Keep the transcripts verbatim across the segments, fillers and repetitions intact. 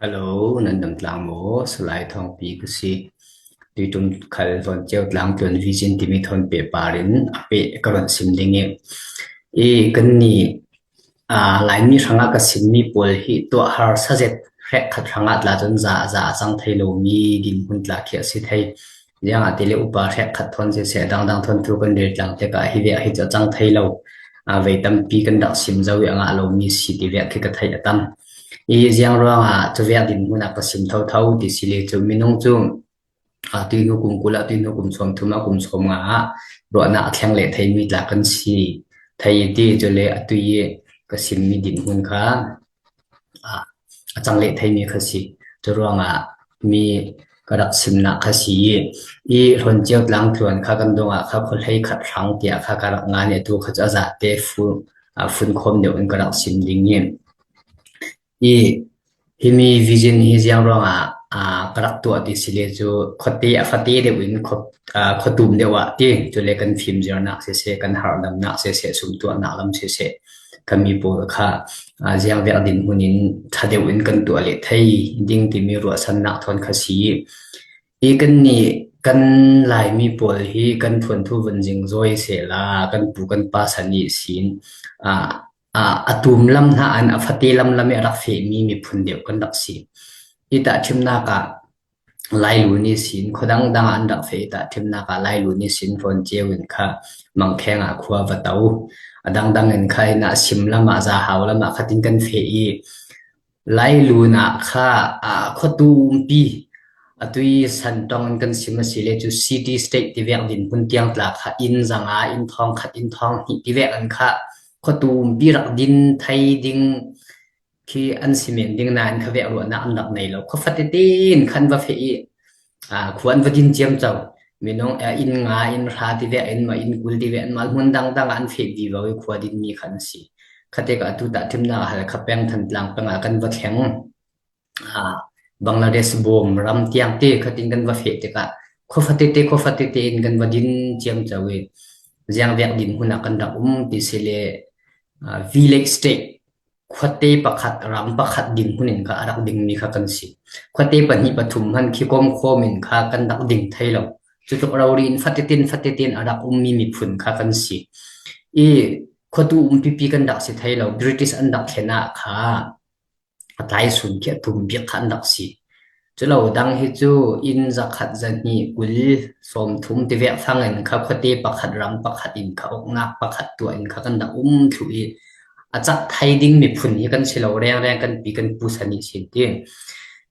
Hello, nan dam tlang maw? Salai Thawngpi ka si. Tuitum khal Hlawn Ceu Tlang Tluan Vision timi thawn pehpar in a peh ka run sim ding i. I kan ni, aa, Laimi hrangah ka simmi pawl hi tuah harsa zet hrekkhat hrangah tla cun za, za a cang thei lomi dinhmun tla khi a si thei. Ziangahtile upa hrekkhat thawn siseh, dangdang thawn thu kan rel tlang tikah hi vek hi cu a cang thei lo. Aa, vei tampi kan rak sim zo i a ngah lomi si ti vek khi ka theih a tam. I ziang ruangah cu vek dinhmun ah ka sim thotho ti si le cu minung cu, aa, tuihnu kum kul ah, tuihnu kum sawmthum ah, kum sawmnga ah ruahnak a thleng leh theimi tla kan si thei i ti, cule atu i ka simmi dinhmun kha, aa, a cang leh theimi kha si. Cu ruangah mi ka rak simnak kha si i, i Hlawn Ceu Tlang Tluan kha kan dongah kha khuahlei khat hrang tiah kha ka rak ngan i atu kha cu a zate fu-, aa, funkhawm deuh in ka rak sim ding i, i himi vision hi ziang ruangah, aa, ka rak tuah ti si le cu khuate a fate deuh in khua-, aa, khuatum deuh ah ti, cule kan fimzirnak siseh, kan harhdamnak siseh, sumtuahnak lam siseh, khami pawl kha, aa, ziang vek dinhmun in ṭha deuh in kan tuah leh thei ding timi ruahsannak thawn kha si i, i kan nih kan Laimi pawl hi kan thuanthu vun zingzawi sehla kan pu kan pa san ihsin, aa, aa, a tum lam hna an a fate lamlam i a rak fehmi miphun deuh kan rak si. I tahṭhimnak ah Lailun ihsin, khuadang dang ah an rak feh i tahṭhimnak ah Lailun ihsin Hlawn Ceu in kha Mangkheng ah khua va to. A dangdang in kha hin a sim lam ah, Zahau lam ah khatin kan feh i, Lailun ah kha, aa, khuatumpi, atu i san ṭong in kan sim a si le cu city state ti vek dinhmun tiang tla kha inn zanga, inn thawng khat, inn thawng hnih ti vek an kha khuatumpi rak din thei ding khi an si men ding nain kha vek ruahnak an rak nei lo. Khua fatete in khan va feh i, aa, khua an va din ciamco. Minung, aa, inn nga, inn hra ti vek in mah, inn kul ti vek in mah, hmun dangdang ah an feh vivo i khua dinmi kha an si. Khatikah atu tahṭhimnak a hal kha peng Thantlang peng ah kan va thleng. Aa, Bangladesh bawm ram tiang te khatin kan va feh tikah khua fatete, khua fatete in kan va din ciamco i, ziang vek dinhmun ah kan rak um ti si le, aa, village state, khuate pakhat, ram pakhat dinhmun in kha a rak dingmi kha kan si. Khuate pahnih pathum hman khi kawmkhawm in kha kan rak ding thei lo. Cutluk rori in fatete in, fatete in a rak ummi miphun kha kan si. I khuatu umpipi kan rak si thei lo. British an rak thlen ah kha a tlaisun khi a tum bik kha an rak si. Cu lo dang hi cu inn zakhat, zahnih, kul, sawmthum ti vek fang in kha khuate pakhat, ram pakhat in kha uknak pakhat tuah in kha kan rak um thluh i, a cak thai ding miphun hi kan si lo, rengreng kan pi kan pu san ihsin ti.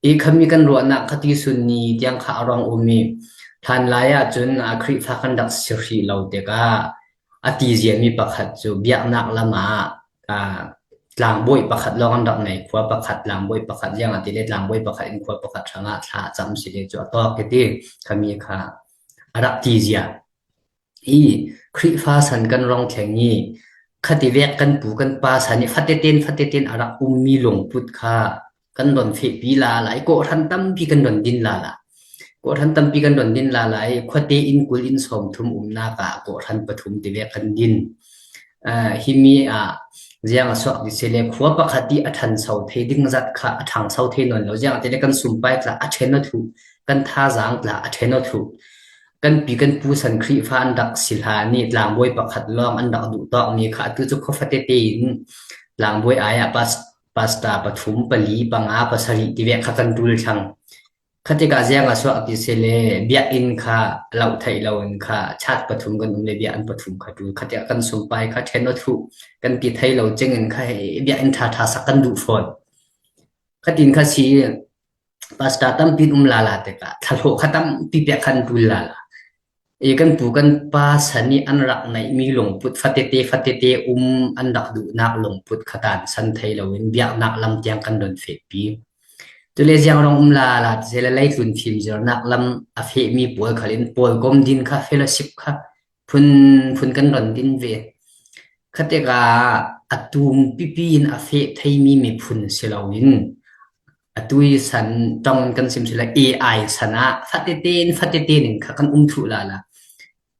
I khami kan ruahnak kha ti sun ni tiang kha a rong um i, hlanlai ah cun, aa, Khrihfa kan rak si hrih lo tikah a tiziami pakhat cu biaknak lam ah, aa, tlangbawi pakhat lawng an rak ngei, khua pakhat, tlangbawi pakhat, ziangahtile tlangbawi pakhat in khua pakhat hrangah thla a cam si le cu a tawk i ti, khami kha a rak tizia. I Khrihfa san kan rong thleng i, khativek kan pu kan pa san i fatete in, fatete in a rak ummi lungput kha kan don fehpi lala i, kawhhran tampi kan don din lala. Kawhhran tampi kan don din lala i, khuate in kul in sawmthum umnak ah kawhhran pathum tivek kan din. Aa, himi ah ziang a suak ti si le, khua pakhat i a ṭhanso thei ding zat kha a ṭhangso thei nawn lo. Ziangahtile kan sumpai tla a ṭhen aw thluh, kan thazaang tla a ṭhen aw thluh. Kan pi kan pu san Khrihfa an rak si hlan i tlangbawi pakhat lawng an rak duhtawkmi kha atu cu khua fatete in tlangbawi ai ah pas-, pasta pathum, pali, panga, pasarih tivek kha kan ṭul thlang. Khatikah ziang a suak ti si le, biakinn kha lo theih lo in kha chat pathum kan um le biakinn pathum kha ṭul. Khatikah kan sumpai kha ṭhen aw thluh, kan ti thei lo cing in kha he biakinn ṭha ṭha sak kan duh fawn. Khatin kha si, pasta tampi in um lala tikah thlahlawh kha tampi pek khan ṭul lala. I kan pu kan pa san i an rak neihmi lungput fatete, fatete um an rak duhnak lungput kha tan san thei loin biaknak lam tiang kan don fehpi. Cule ziang rong um lala ti si le, leitlun fimzirnak lam a fehmi pawl khal in pawlkom din kha, fellowship kha phunphun kan don din ve. Khatikah a tum pipi in a feh theimi miphun si loin, atu i san ṭong in kan sim si le, A I san ah fatete in, fatete in kha kan um thluh lala.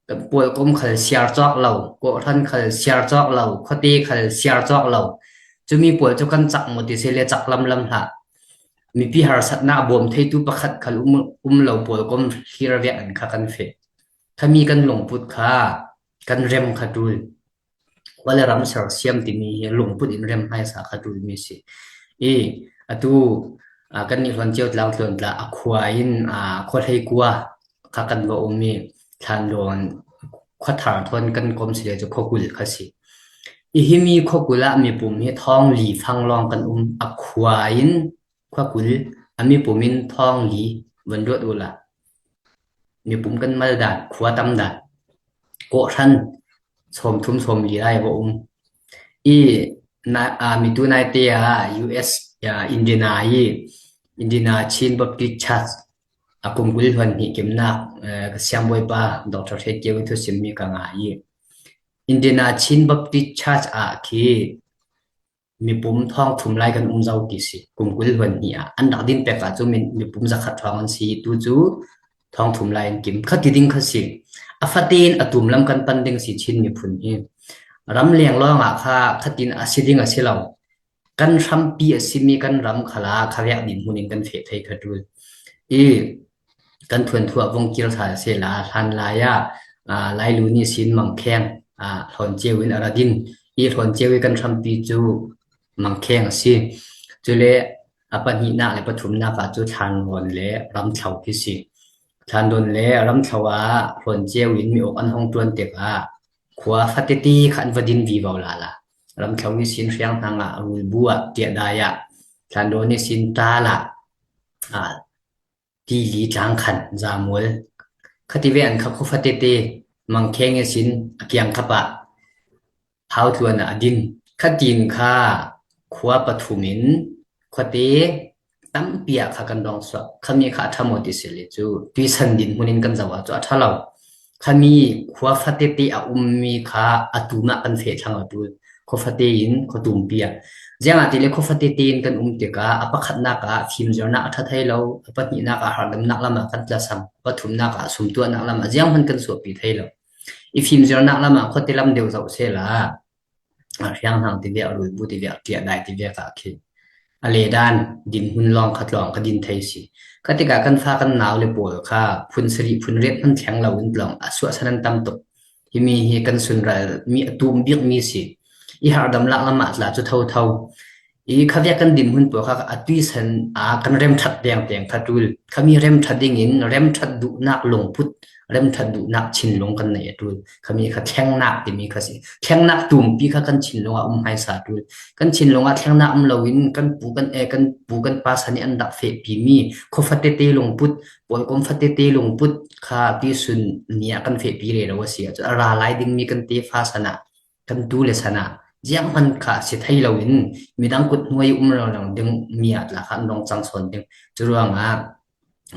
Kan pawlkom khal siar cawk lo, kawhhran khal siar cawk lo, khuate khal siar cawk lo. Cumi pawl cu kan cak maw ti si le, cak lamlam hlah. mipi harsatna bawm theitu pakhat khal um, um lo pawl kom hlir vek an kha kan feh. Khami kan lungput kha kan rem kha tul. Khua le ram sersiam timi hi lungput in rem hmaisa kha tul mi si. I, atu, a, kan nih Hluanciau tlang tluan tla a khua in, a, khua hleikua kha kan va um i, Thlandawn khua thar thawn kan kom si le cu khua kul kha si. I himi khua kul ah mipum hi thawng li fang lawng kan um, a khua in khua kul, a mipum in thawng li van ruat ula. Mipum kan mal dan, khua tam dan, kawhhran sawmthum sawmli lai va um. I na, a, mitu naite a U S, a, Indiana i, Indiana Chin Baptist Church a kum kul hluan hnih kimnak, eh, ka siambawipa Doctor Hre Kio i thusim mi ka ngai i, Indiana Chin Baptist Church ah khi mipum thawng thum lai kan um zo ti si, kum kul hluan hnih ah. An rak din pek ah cu mi, mipum zakhat thawng an si, tu cu thawng thum lai an kim. Kha ti ding kha si. A fatin a tum lam kan pan ding si Chin miphun hi. Ram leng lawng ah kha khatin a si ding a si lo. Kan hrampi a simi kan ram khala kha vek dinhmun in kan feh thei kha tul. I kan thuanthu ah vong kir sa sela hlan lai ah, a, Lailu ni sin Mangkheng, a, Hluanciau in a ra din. I Hluanciau i kan hrampi cu Mangkheng a si. Cule a pahnihnak le pathumnak ah cu Thlandawn le Ramthlo hi si. Thlandawn le Ramthlo ah Hluanciau in mi awk an hong ṭuan tikah khua fatete kha an va din vivo lala. Ramthlo i sin Hriang Hnang ah, Rulbu ah, Tiah Dai ah, Thlandawn i sin Ṭal ah, a, Tili Tlang Khan, Zamual. Khati ve an kha khua fatete, Mangkheng i sin a kiangkap ah, Hau tluan ah a din. Khatin kha khua pathum in khuate tampi ah kha kan dong suak. Khami kha a ṭha maw ti si le cu tuisan dinhmun in kan zoh ah cu a ṭha lo. Khami khua fatete a ummi kha a tum ah kan feh thlang a ṭul. Khua fate in khua tumpi ah. Ziangahtile khua fatete in kan um tikah a pakhatnak ah fimzirnak a ṭha thei lo, a pahnihnak ah harhdamnak lam ah kan tlasam, a pathumnak ah sumtuahnak lam ah zianghman kan suahpi thei lo. I fimzirnak lam ah khuate lam deuh zoh sela, a Hriang Hnang ti vek, a Rulbu ti vek, Tiah Dai ti vek ah khi a ledan dinhmun lawng kha tlawng kha din thei si. Kha tikah kan fa kan nau le pawl kha phun sarih phun riat hman thleng lo in tlawng a suahsan an tam tuk. Himi hi kan sunral mi a tum bik mi si. I harhdam lak lam ah tla cu thotho. I kha vek kan dinhmun pawl kha a tuisan a kan remṭhat dengdeng kha ṭul. Khami remṭhat ding in remṭhat duhnak lungput, remṭhat duhnak thinlung kan nei a ṭul. Khami kha thlengnak timi kha si. Thlengnak tumpi kha kan thinlung ah um hmaisa ṭul. Kan thinlung ah thlengnak um loin kan pu kan, eh, kan pu kan pa san i an rak fehpi mi khua fatete lungput, pawlkom fatete lungput kha tuisun ni ah kan fehpi rero a si. Ahcun a ra lai dingmi kan tefa san ah, kan tu le san ah zianghman kha si thei loin midang kut hnuai um lo ding mi ah tla kha an dong cang sawn ding. Curuangah,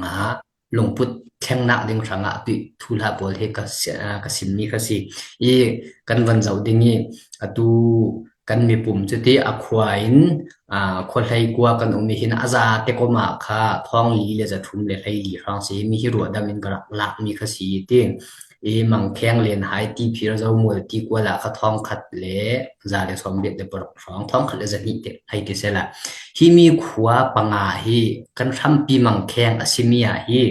ah, lungput thlengnak ding hrangah tuih thuhla pawl hi ka si-, ah, ka simmi kha si. I kan van zoh ding i atu kan mipum cuti a khua in, ah, khua hleikua kan um i hin a zate kom ah kha thawng li le zathum le hleili hrang si. Himi hi ruahdam in ka rak lakmi kha si i ti. I Mangkheng, Lenhai, Tiphir, Zomual, Tikual ah kha thawng khat le za le sawmriat le paruk hrawng, thawng khat le zahnih te hei ti sela. Himi khua panga hi kan hrampi Mangkheng a simi ah hi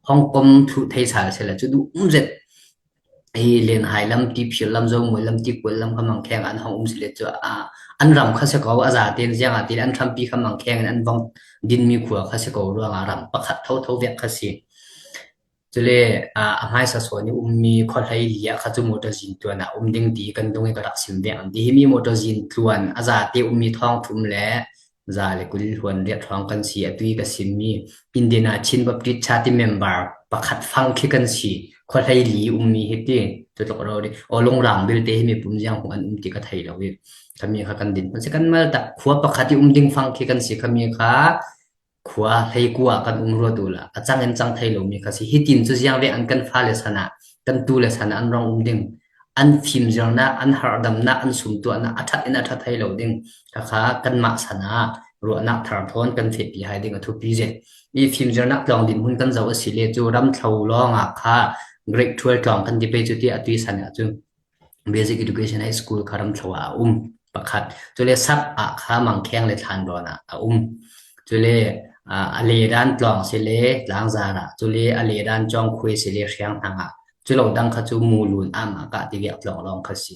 hong kom thluh thei sal sela cu duh um zet. I Lenhai lam, Tiphir lam, Zomual lam, Tikual lam kha Mangkheng an hong um si le cu, a, an ram kha si ko, a zaten ziangahtile an hrampi kha Mangkheng in an vong dinmi khua kha si ko ruangah ram pakhat thotho vek kha si. Cule, aa, a hmaisa sawn i ummi khua hleili ah kha cu motor zin tuan ah um ding ti kan dung i ka rak sim veng an ti. Himi motor zin tuan a zate ummi thawng thum le za le kul hluan riat hrawng kan si, a tui ka simmi Indiana Chin Baptist Church member pakhat fang khi kan si, khua hleili ummi hi ti. Cutluk ro dih, aw, Lungrang bilte himi pum ziang hung an um ti ka thei lo i. Khami kha kan din hmun si kan mal tak, khua pakhat i um ding fang khi kan si, khami kha khua hleikua kan um ruat ula, a cang in cang thei lomi kha si. Hitin cu ziang ve an kan fa le san ah, kan tu le san ah an rong um ding. An fimzirnak, an harhdamnak, an sumtuahnak a ṭhat in a ṭha thei lo ding. Kha kha kanmah san ah ruahnak thar thawn kan fehpi hai ding a thupi zet. I fimzirnak tlawng dinhmun kan zoh a si le cu Ramthlo lawng ah kha grade twelve tlawng kan ti pei cu ti a tui san ah cu Basic Education High School kha Ramthlo ah a um pakhat. Cule Sap ah kha Mangkheng le Thlandawn ah a um. Cule, a, a ledan tlawng si le tlangzar ah, cule a ledan cawng khuai si le hriang hnang ah, cu lo dang kha cu Mulun ah mah kah tivek tlawng lawng kha si.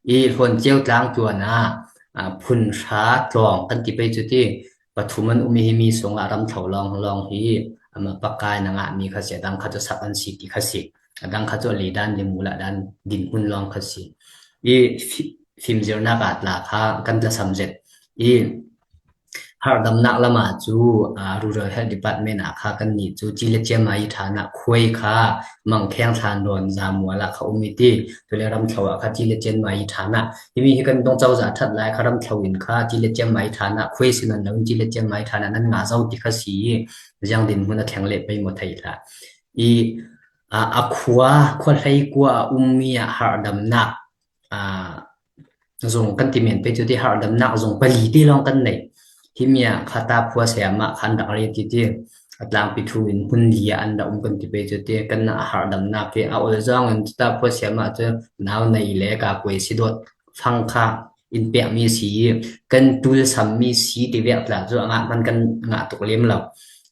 I Hlawn Ceu tlang tuan ah, a, phun hra tlawng kan ti pei cu ti, pathum an um i himi sungah ramthlo lawng lawng hi, amah pakai na ngahmi kha si, a dang kha cu sak an si ti kha si. A dang kha cu a ledan le mul ah dan dinhmun lawng kha si. I fi-, fimzirnak ah tla kha kan tlasam zet. I harhdamnak lamah cu, aa, Rural Health Department ah kha kannih cu ci le cianmai ṭhan ah khuai kha Mangkheng, Thlanrawn, Zamual ah kha um i ti, cule ramthlo ah kha ci le cianmai ṭhan ah himi hi kan dong cozah ṭhat lai kha ramthlo in kha ci le cianmai ṭhan ah khuai si nan lo in ci le cianmai ṭhan ah nan ngah zo ti kha si i ziang dinhmun a thleng leh pei maw thei hlah. I, aa, a khua, khua hleikua a ummi ah harhdamnak, aa, zung kan ti men pei cu ti, harhdamnak zung pali ti lawng kan nei. Himi ah kha taphua sayamah kha an rak ret ti ti, a tlangpi thu in hmun li ah an rak um kan ti pei cu ti, kan a harhdamnak hi a ol zawng in taphua sayamah cu nau nei le ka kuai si dawt fang kha in pekmi si i, kan ṭul sammi si tivek tla cu a ngah hman kan ngah tuk lem lo.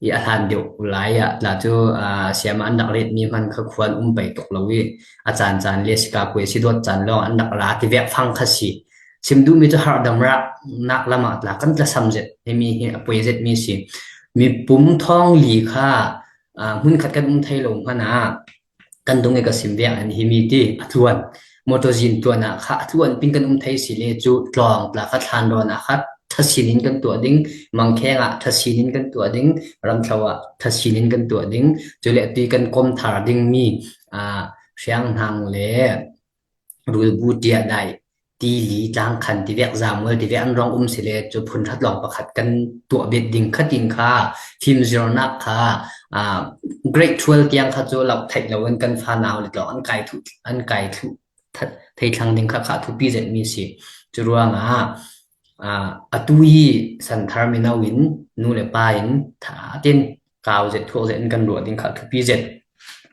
I a hlan deuh lai ah tla cu, aa, sayamah an rak retmi hman kha khua an um pei tuk lo i, a caan caan le sika kuai si dawt caan lawng an rak ra tivek fang kha si. Sim duhmi cu harhdam rak nak lamah tla kan tlasam zet, himi hi a poi zetmi si. Mipum thawng li kha, aa, hmun khat kan um thei lo hmanh ah, kan dung i ka sim vek an himi ti a tluan. Motor zin tluan ah kha a tluan pin kan um thei si le cu tlawng tla kha Thlanrawn ah kha ṭha sin in kan tuah ding, Mangkheng ah ṭha sin in kan tuah ding, ramthlo ah ṭha sin in kan tuah ding, cule atu i kan kom thar dingmi, aa, hriang hnang le rulbu tiah dai, tili, tlangkhan tivek, Zamual tivek an rong um si le cu phun hra tlawng pakhat kan tuah bet ding kha tin kha fimzirnak kha, aa, grade twelve tiang kha cu lo theih lo in kan fanau le tlawng an kai thu, an kai thu, that, thei thlang ding kha kha thupi zetmi si. Cu ruangah, aa, atu i santhar mino in nu le pa in tha tin kau zet thuak zet in kan ruah ding kha thupi zet.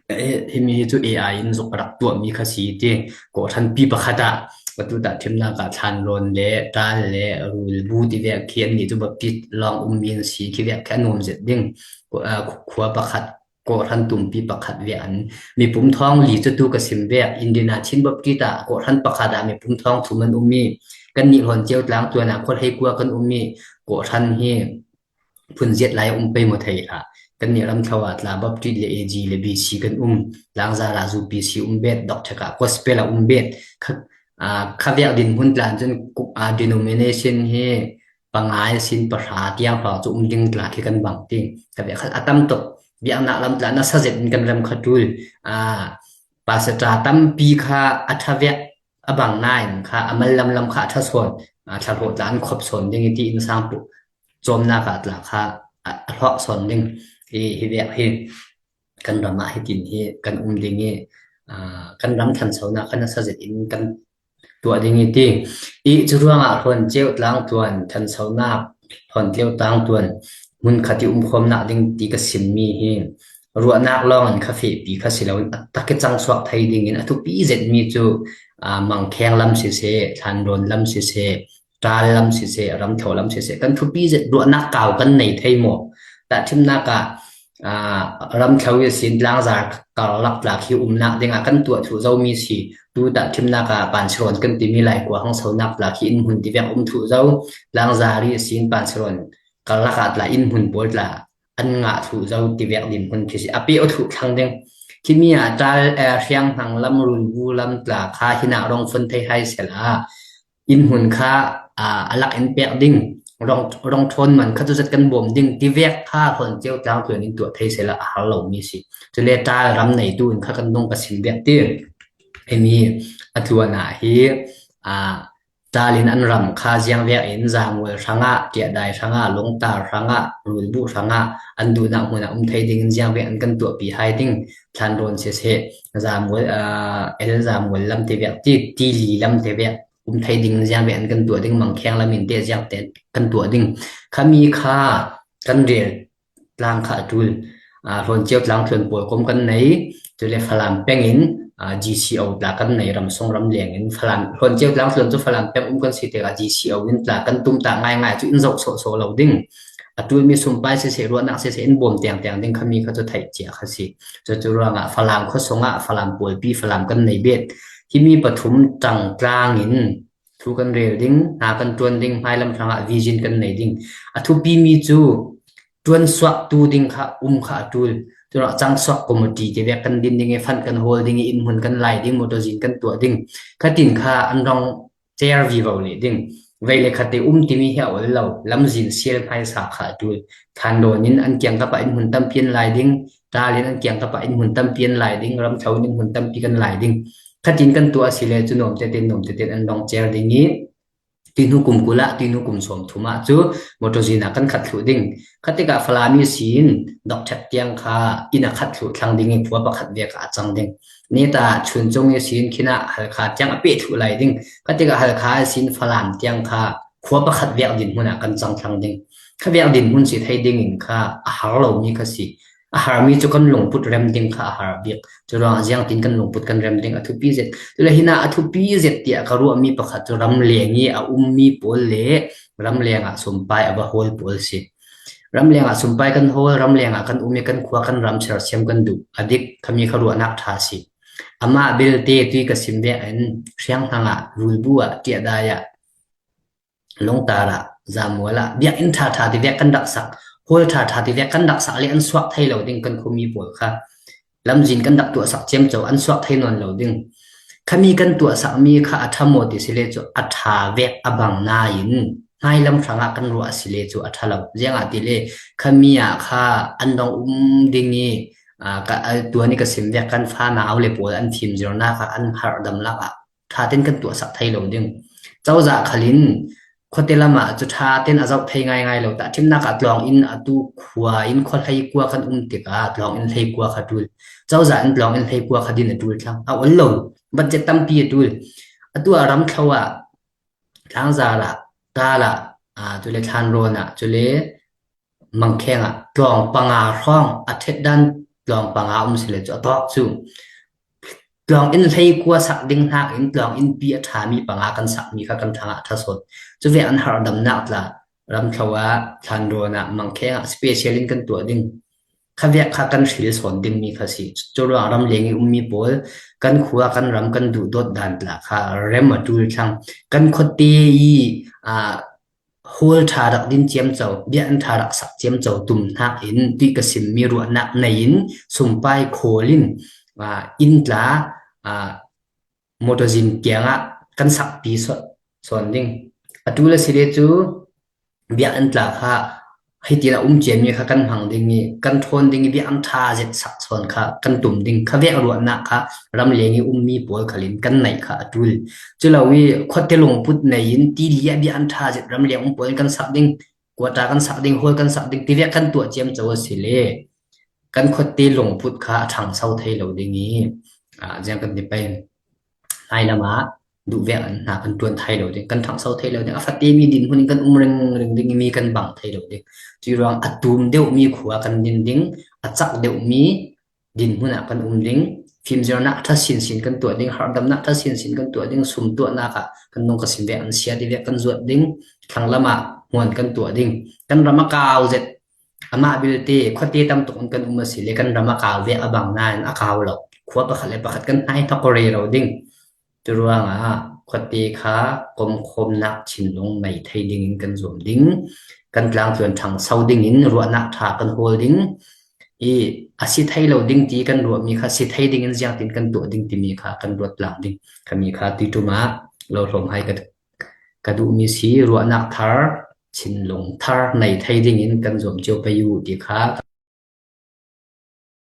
Eh, himi hi cu A I in zuk a rak tuahmi kha si ti. Kawhhranpi pakhat ah atu tahṭhimnak ah Thlanrawn le Ṭal le Rulbu tivek khi annih cu Baptist lawng ummi an si, khi vek khi a nuam zet ding. Khua, aa, khua pakhat, kawhhran tumpi pakhat vek an, mipum thawng li cu tu ka sim vek, Indiana Chin Baptist ah kawhhran pakhat ah mipum thawng thum an um i, kannih Hlawn Ceu tlang tuan ah khua hleikua kan um i, kawhhran hi phunziat lai a um pei maw thei hlah. Kannih ramthlo ah tla Baptist le A G le B C kan um, tlangzar ah U P C um bet, dawkṭhek ah gospel a um bet, kha, aa, kha vek dinhmun tla cun ku-, aa, denomination hi panga ihsin pahra tiang hrawng cu um ding tla khi kan bang ti. Kha vek kha a tam tuk, biaknak lam tla nasa zet in kan ram kha ṭul. Aa, pastor tampi kha a ṭha vek a bang nain kha a mal lamlam kha a ṭha sawn, aa, thlarau tla an khop sawn ding i ti innsang puh cawmnak ah tla kha a, a hlawk sawn ding i hi vek hi kan ram ah hitin hi kan um ding i, aa, kan ram thansonak kan nasa zet in kan tuah ding i ti. I cu ruangah Hlawn Ceu tlang tuan thansonak, Hlawn Ceu tlang tuan hmun khat i umkhawmnak ding ti ka simmi hi ruahnak lawng in kha fehpi kha si loin a tak i cangsuak thei ding in a thupi zetmi cu, aa, Mangkheng lam siseh, Thlanrawn lam siseh, Ṭal lam siseh, ramthlo lam siseh, kan thupi zet ruahnak kau kan nei thei maw? Tahṭhimnak ah, aa, ramthlo ihsin tlangzar karlak tla khi umnak dingah kan tuah thluh zomi si. Tu tahṭhimnak ah Pansiron kan timi Laikua hangsonak tla khi in hmun tivek um thluh zo. Tlangzar ihsin Pansiron karlak ah tla in hmun pawl tla an ngah thluh zo tivek dinhmun khi si. A pe aw thluh thlang ding. Khimi ah Ṭal, eh, Hriang Hnang lam, Rulbu lam tla kha hinah rong fon thei hai sehla, in hmun kha, aa, a lak in pek ding, rong, rong ṭhawn man kha tu zat kan bawm ding tivek kha Hlawn Ceu tlang tuan in tuah thei sehla a har lomi si. Cule Ṭal ram neitu in kha kan dong ka sim vek ti. Himi a tluan ah hi, aa, Ṭal in an ram kha ziang vek in Zamual hrangah, Tiahdai hrangah, Lungtar hrangah, Rulbuh hrangah an duhnak hmun ah um thei ding in ziang vek an kan tuahpi hai ding. Thlanrawn siseh, Zamual, aa, El Zamual lam tivek ti, Tili lam tivek um thei ding ziang ve an kan tuah ding, Mangkheng lam in te ziang te kan tuah ding. Khami kha kan rel tlang kha a ṭul. Aa, Hlawn Ceu tlang tluan pawl kom kan nei, cule Falam peng in, aa, G C O tla kan nei, ramsung ramleng in Falam, Hlawn Ceu tlang tluan cu Falam peng um kan si tikah G C O in tla kan tumtah ngaingai cu in zoh sawhsawh lo ding. A ṭulmi sumpai siseh, ruahnak siseh in bawm tengteng ding khami kha cu theih cia kha si. Cucu ruangah Falam khuasung ah Falam pawlpi, Falam kan nei bet. Himi pathum ṭangtlang in thu kan rel ding, hna kan ṭuan ding, hmailam hrangah vision kan nei ding. A thupimi cu ṭuansuaktu ding kha um kha a ṭul. Curuangah cangsuak committee tivek kan din ding i, fund kan hawl ding i, innhmun kan lai ding, motor zin kan tuah ding. Khatin kha an rong cer vivo leh ding. Vei le khat te um timi hi a ol lo, lamzin sial hmaisa kha a ṭul. Thlandawn in an kiangkap ah innhmun tampi an lai ding, ṭal in an kiangkap ah innhmun tampi an lai ding, ramthlo in innhmun tampi kan lai ding. Khatin kan tuah a si le cu nuam tete, nuam tete an dong cer ding i, tuihnu kum kul ah, tuihnu kum sawmthum ah cu motor zin ah kan khat thluh ding. Khatikah Falami sin Dawkṭhek tiang kha inn a khat thluh thlang ding i, khua pakhat vek ah a cang ding. Neta Chuncung i sin khin ah Halkha tiang a peh thluh lai ding. Khatikah Halkha i sin Falam tiang kha khua pakhat vek dinhmun ah kan cang thlang ding. Kha vek dinhmun si thei ding in kha a har lomi kha si. A harmi cu kan lungput rem ding kha a har bik. Curuangah ziangtin kan lungput kan rem ding a thupi zet. Cule hinah a thupi zet tiah ka ruahmi pakhat cu ramleng i a ummi pawl le ramleng ah sumpai a va hawl pawl si. Ramleng ah sumpai kan hawl, ramleng ah kan um i kan khua kan ram sersiam kan duh. A dik khami kha ruahnak ṭha si. Amah belte tui ka sim vek in hriang hnang ah, rulbu ah, ṭiahdai ah, lungtar ah, zamual ah, biakinn ṭha ṭha tivek kan rak sak, hall ṭha ṭha tivek kan rak sak le an suak thei lo ding kan khumi pawl kha. Lamzin kan rak tuahsak ciamco, an suak thei nawn lo ding. Khami kan tuahsakmi kha a ṭha maw ti si le cu a ṭha vek a bang nain hmailam hrangah kan ruah a si le cu a ṭha lo. Ziangahtile khami ah kha an dong um ding i, aa, ka, a, tuan i ka sim vek kan fanau le pawl an fimzirnak ah an harhdam lakah ṭha tein kan tuahsak thei lo ding. Cozah khal in khuate lam ah cu ṭha tein a zoh thei ngaingai lo. Tahṭhimnak ah tlawng in atu khua in khua hleikua kan um tikah tlawng in hleikua kha ṭul. Cozah in tlawng in hleikua kha din a ṭul thlang. A ol lo. Budget tampi a ṭul. Atu ah ramthlo ah, Tlangzar ah, Tal ah, aa, cule Thlanrawn ah, cule Mangkheng ah tlawng panga hrawng a ṭhetdan tlawng panga um si le cu a tawk cu tlawng in hleikua sak ding hnakin tlawng in pi a ṭhami panga kan sakmi kha kan hrangah a ṭha sawn. Cuvek an harhdamnak tla ramthlo ah, Thlanrawn ah, Mangkheng ah special in kan tuah ding. Khavek kha kan hril sawn dingmi kha si. Curuang ramleng i ummi pawl kan khua, kan ram, kan duhdawt dan tla kha rem a ṭul thlang. Kan khuate i, aa, hall ṭha rak din ciamco, biakinn ṭha rak sak ciamco tum hnakin tuih ka simmi ruahnak nei in sumpai khawl in, aa, inn tla, aa, motor zin kiangah kan sakpi sawn, sawn ding. A ṭul a si le cu biakinn tla kha hiti in a um ciami kha kan hmang ding i kan ṭhawn ding i biakinn ṭha zet sak sawn kha kan tum ding. Khavek ruahnak kha ramleng i ummi pawl khal in kan neih kha a ṭul. Culo i khuate lungput nei in tili ah biakinn ṭha zet ramleng um pawl in kan sak ding, quarter kan sak ding, hall kan sak ding, tivek kan tuah ciamco a si le kan khuate lungput kha a ṭhangso thei lo ding i, aa, ziang kan ti pei. Hmailam ah duhvek an hna kan ṭuan thei lo ding, kan ṭhangso thei lo ding, a fatemi dinhmun in kan um ringring ding i mi kan bang thei lo ding. Curuang a tum deuhmi khua kan din ding, a cak deuhmi dinhmun ah kan um ding, fimzirnak ṭha sinsin kan tuah ding, harhdamnak ṭha sinsin kan tuah ding, sum tuahnak ah kan nung ka sim vek an sia tivek kan zuat ding, thlanglam ah hmuan kan tuah ding, kan ram a kau zet, amah belte khuate tam tuk in kan um a si le kan ram a kau vek a bang nain a kau lo. Khua pakhat le pakhat kan hnai hnok rero ding. Curuangah khuate kha komkhawmnak thinlung nei thei dingin kan zuam ding. Kan tlangtluan ṭhangso dingin ruahnak ṭha kan hawl ding. I a si thei lo ding ti kan ruahmi kha si thei dingin ziangtin kan tuah ding timi kha kan ruat tlang ding. Khami kha tuiṭum ah lo hlawm hai ka, ka duhmi si. Ruahnak thar, thinlung thar nei thei dingin kan zuam cio pei u ti kha